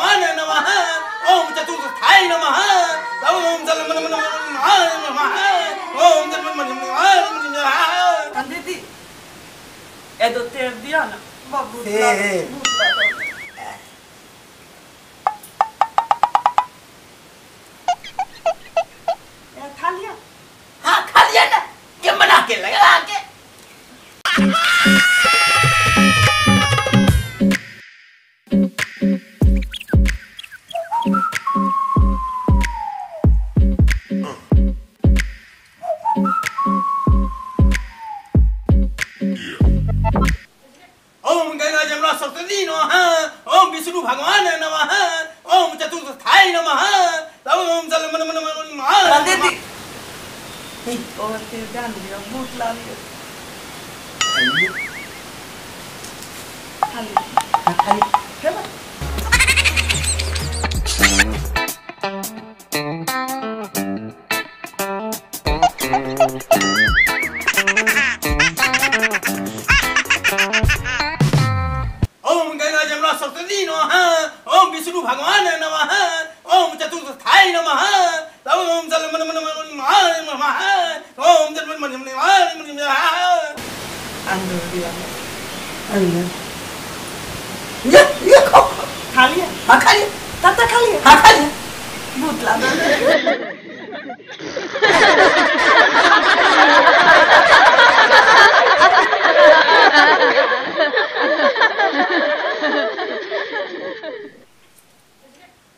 भगवान नमः ओम चतुर्थाय नमः ओम नमः ओम पंडित जी एदो तेल दिया ना बाबू खा लिया। हाँ खा लिया ना के बना के लगा के। ओम गंगा जमुना सरस्वती नमः ओम विष्णु भगवान नमः ओम चतुर्थाय नमः ओम पंडित जी और तेल डाल दिया भूख ला लिया खा लिया खा लिया। ओम गंगा जमुना सरस्वती नमः ओम विष्णु भगवान नमः ओम चतुर्थाय नमः ओम नमः ओम अंदर दिया अंदर ये खाओ खा लिया। हाँ खा लिया तब तक खा लिया। हाँ खा लिया भूत ला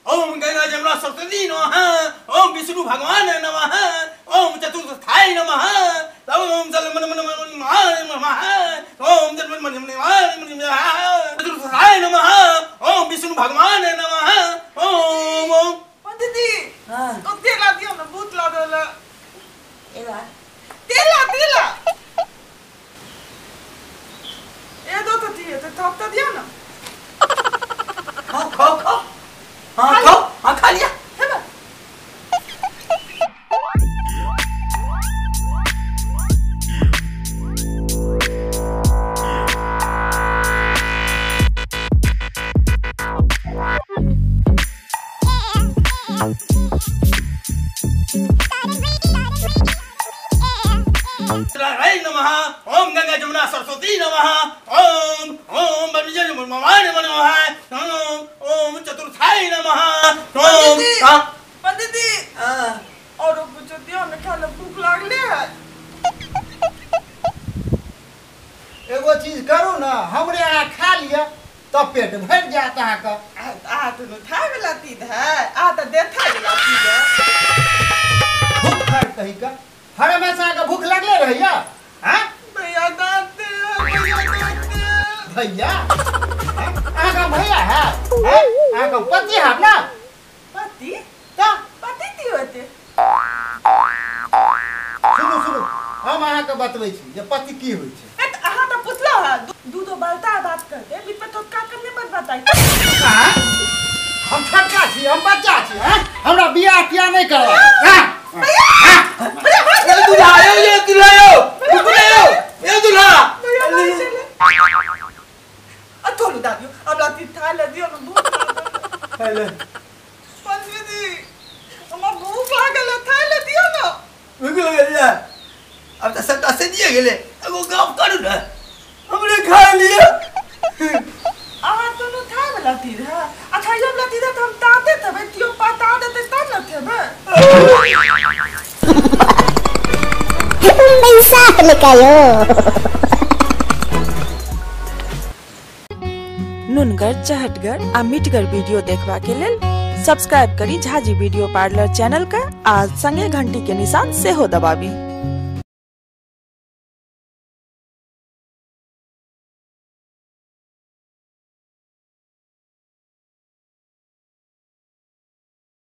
ओम गंगा जमुना सरस्वती नमः ओम विष्णु भगवान नमः ओम चतुर्थाय नमः ओम नमः ओम चतुर्थाय नमः ओम विष्णु भगवान नमः ओम ओम। पंडित जी हां ओ तेला दियो ना भूत ला देला एला तेला तेला ए दो तो दिए तो थप तो दियो ना। खाओ खाओ खाओ। हाँ खाओ। हाँ खा लिया। नमः ओम गंगा जमुना सरस्वती नमः ओम ओम नमः ओम ओम चतुर्थाय नमः ओम। पंडित जी और कुछ दियो ना खाला भूख लागले है। एगो चीज करू ना हमरे अहाँ खा लिया तब पेट भर जात अहाँके। आ तो न खाए वाला चीज है आ तो देथा वाला चीज है। भूख खाए कही का हर हमेशा के भूख लगले रहैया। हां भैया दाते भैया दाते भैया अहाँ भैया है अहाँ का पति है ना। पति ता पति ती होते। सुनू सुनू हम अहाँ के बतबै छी जे पति की होइ छै। ए त अहाँ त पुछलो है दू दो बालता बात करते बीच में तो का करने मत बताई। हां हम छोटका छी हम बच्चा छी। हां हमरा बियाह किया नहीं करवा। हां भैया भैया ए दुल्हा ए दुल्हा यो दुल्हा यो ए दुल्हा आ तोलू दादियो अब लाती थाल दियो ना भूख हेलो पंडित जी हमरा भूख लागल है थाल दियो ना। भूख लागल है अब त सबटा से दिए गेले एगो गप करू ना हमरे खा लिया। अहाँ तोनू खाए वाला तीर है आ खाइयो वाला तीर है त हम ताते थेबै तियो पता देतै तब न थेबै। Mensahe kayo। नुनगर चहटगर आ मिठगर वीडियो देखबा के लेल सब्सक्राइब करी झाजी वीडियो पार्लर चैनल का आ संगे घंटी के निशान सेहो दबाबी।